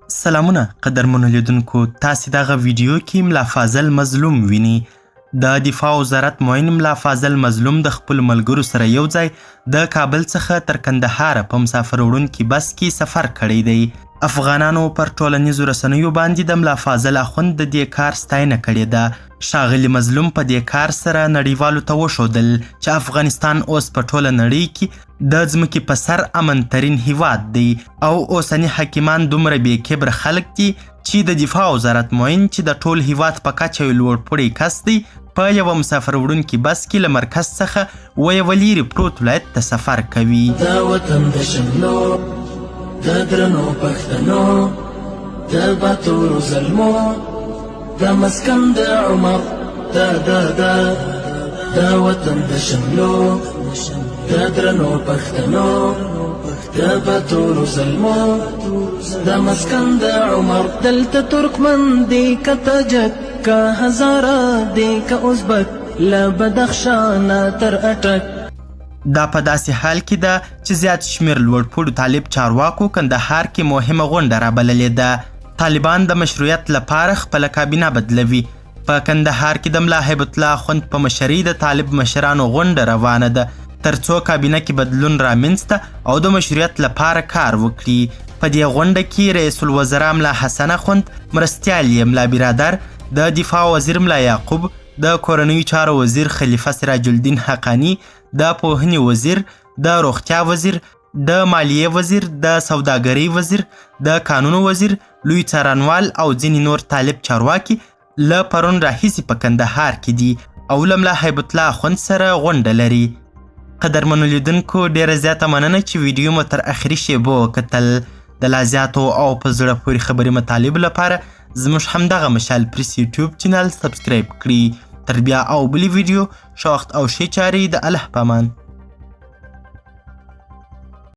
سلامونه قدرمنو لیدونکو، تاسې دغه ویډیو کې ملا فاضل مظلوم ویني. د دفاع وزارت معین ملا فاضل مظلوم د خپلو ملګرو سره یو ځای د کابل څخه تر کندهاره په مسافر وړونکي بس کې سفر کړی دی. افغانانو پر ټولنیزو رسنیو باندې د ملا فاضل اخوند د دې کار ستاینه کړې ده. ښاغلي مظلوم په دې کار سره نړیوالو ته وښودل چې افغانستان اوس په ټوله نړۍ کې د ځمکې په سر امن ترین هیواد دی او اوسني حاکمان دومره بې کبره خلک دي چې د دفاع وزارت معین، چې د ټول هیواد په کچه یو لوړپوړی کس دی، په یوه مسافر وړونکي بس کې له مرکز څخه و یوه لیرې پروت ولایت ته سفر کوي. دا وطن د شملو، د درنو پښتنو، د باتورو زلمو، د مسکن د عمر، دا دا دا دا وطن د شملو، د درنو پښتنو، د باتورو زلمو، د مسکن د عمر. دلته ترکمن دی که تاجک، که هزاره دی که ازبک، له بدخشانه تر اټک. دا په داسې حال کې ده چې زیات شمېر لوړپوړو طالب چارواکو کندهار کې مهمه غونډه رابللې ده. طالبان د مشروعیت لپاره خپله کابینه بدلوي. په کندهار کې د ملا هیبت الله اخوند په مشرۍ د طالب مشرانو غونډه روانه ده، ترڅو کابینه کې بدلون رامنځته او د مشروعیت لپاره کار وکړي. په دې غونډه کې رئیس الوزرا ملا حسن اخوند، مرستیال یې ملا برادر، د دفاع وزیر ملا یعقوب، د کورنیو چارو وزیر خلیفه سراج الدین حقاني، د پوهنې وزیر، د روغتیا وزیر، د مالیې وزیر، د سوداګرۍ وزیر، د کانونو وزیر، لوی څارنوال او ځینې نور طالب چارواکي له پرون راهیسې په کندهار کې دي او له ملا هیبت الله اخوند سره غونډه لري. قدرمنو لیدونکو، ډیره زیاته مننه چې ویډیو مو تر اخري شیبو وکتل. د لا زیاتو او په زړه پورې خبري مطالبو لپاره زموږ همدغه مشال پریس یوټیوب چینل سبسکرایب کړئ. تر بیا او بلې ویډیو، ښه وخت او ښې چارې، د الله په امان.